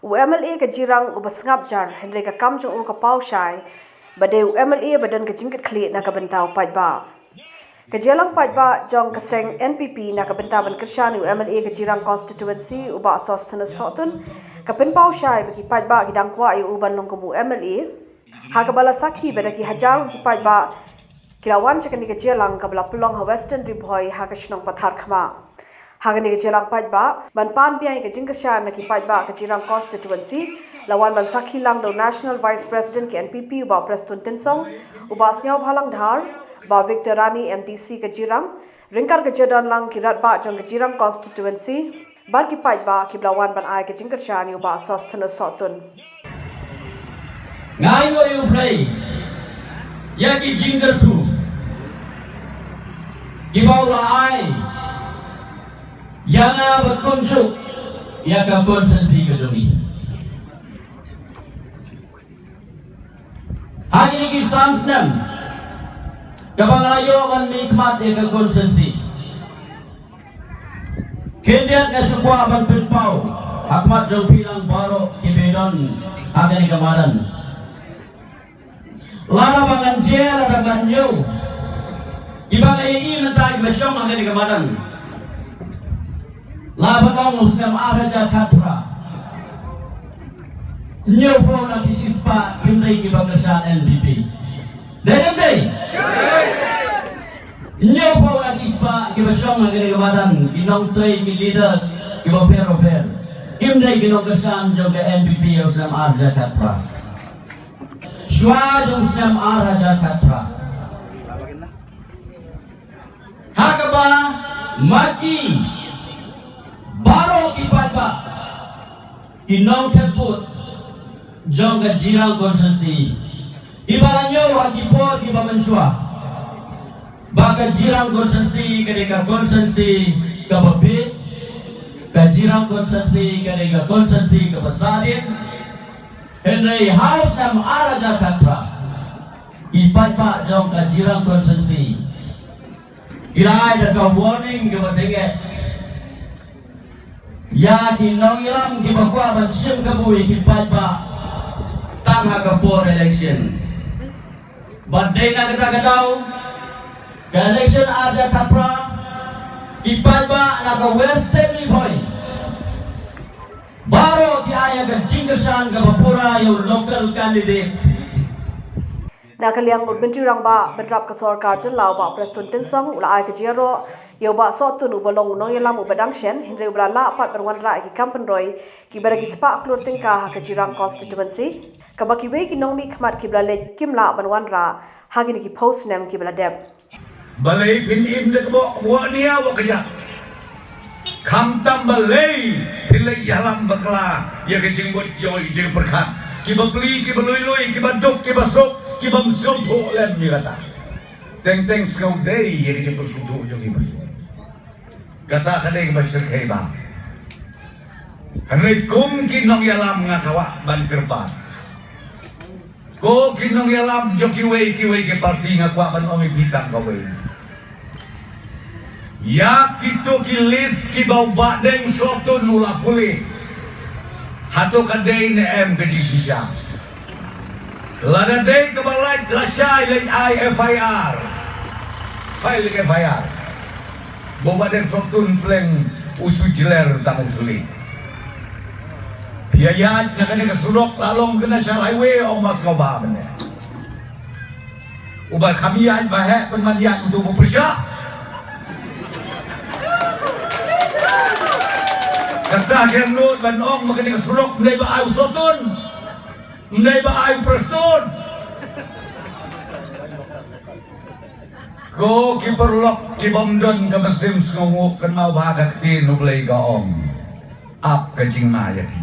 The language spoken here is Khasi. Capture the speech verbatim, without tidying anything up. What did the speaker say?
U MLA ka Jirang uba sngap jar, hynrei ka kam jong u ka paw shai ba dei u MLA ba don ka jingkitkhlieh na ka bynta u paidbah. Ka jingïalang paidbah jong ka seng NPP na ka bynta ban kyrshan ïa u MLA ka Jirang constituency u Bah Sosthenes Sohtun ka pynpaw shai ba ki paidbah ki dang kwah ïa u ban long kum u MLA, ha kaba la sakhi ba da ki hajar ki paidbah ki la wan sha kane ka jingïalang kaba la pynlong ha Western Ri Bhoi ha ka shnong Patharkhmah. Ha kane ka jingïalang paidbah ban pan biang ïa ka jingkyrshan na ki paidbah ka Jirang constituency, la wan ban sakhi lang da u National Vice President ka NPP u Bah Prestone Tynsong, u Bah Sniawbhalang Dhar, Bah Victor Rani MDC ka Jirang, ryngkat ka jingdon lang ki rangbah jong ka Jirang constituency bad ki paidbah kiba la wan ban ai ka jingkyrshan ïa u Bah Sosthenes Sohtun. Nga ainguh ïa U Blei ïa ki jingkyrkhu kiba u la ai ïa nga ban kumjuh ïa ka constituency ka jong ngi. Ha kine ki san snem kaba nga la ïoh ban mihkhmat ïa ka constituency, khyndiat nga shu kwah ban pynpaw ha khmat jong phi lang baroh kiba don ha kane ka madan. Lada ba ngan jia, lada ba ngan ïoh, kiba nga ïohi mynta kiba shong ha kane ka madan, la ban ong u snem ar hajar khatphra, hynñiewphew na ki shispah kim dei kiba kyrshan NPP. Dei ne ym dei? Hynñiewphew na ki shispah kiba shong ha kane ka madan, ki nongtrei, ki leaders kiba pher ba pher, kim dei ki nongkyrshan jong ka NPP ïa u snem ar hajar khatphra. Shuwa jong u snem ar hajar khatphra, ha kaba ma ki baroh ki paidbah, ki nongthep vote jong ka Jirang constituency, kiba la ñiew ha ki por kiba mynshuwa ba ka Jirang constituency ka dei ka constituency kaba bieit, ka Jirang constituency ka dei ka constituency kaba sahdien. Hynrei ha u snem ar hajar khatphra, ki paidbah jong ka Jirang constituency ki la ai da ka warning kaba tyngeh ïa ki nongïalam kiba kwah ban shim kabu ïa ki paidbah tang ha ka por election. Bad dei na kata ka daw, ka election ar hajar khatphra, ki paidbah na ka West Ri Bhoi baroh ki ai ïa ka jingkyrshan kaba pura ïa u local candidate. Na ka liang u Myntri Rangbah bynrap ka sorkar jylla u Bah Prestone Tynsong u la ai ka jingïaroh ïa u Bah Sohtun uba long u nongïalam uba dang shen, hynrei uba la lah pat ban wanrah ïa ki kam pynroi kiba da ki spah klur tyngka ha ka Jirang constituency, kaba kiwei ki nongmihkhmat kiba la leit kim lah ban wanrah ha kine ki phew snem kiba la dep. Balei phin im da ka bok, wah nia, wah kjat? Khamtam balei phin leit ïalam bakla ïa ka jingmut jong ki jingpyrkhat kiba pli, kiba lui lui, kiba duk, kiba suk, kiba mynsiem thuh lem ïa kata? Teng teng sngewdei ïa ka jingpynsngewthuh jong ki briew. Kata ka dei kaba shyrkhei bha. Hynrei kum ki nongïalam nga kwah ban kyrpad. Ko ki nongïalam jong kiwei kiwei ki parti, nga kwah ban ong ïa phi tang kawei. Ïa kito ki list kiba u Bah Deng Sohtun u la pule, hato ka dei ne em ka jingshisha? Lada dei kaba lait, lashai leit ai FIR. File ka FIR. Ba u Bah Deng Sohtun pleng u shu jler tang u thli. Phi ïaid na kane ka surok, la long ka National Highway, ong, mas kaba kane. Uba kham ïaid ba heh pynban ïaid uto uba pyrshah. Kata ka nud ban ong ba kane ka surok ym dei ba ai u Sohtun, ym dei ba ai u Prestone. Ko ki paralok ki bym don ka mynsiem sngewnguh, kynmaw ba ka ktien U Blei ka ong, ap ka jingma ïa phi.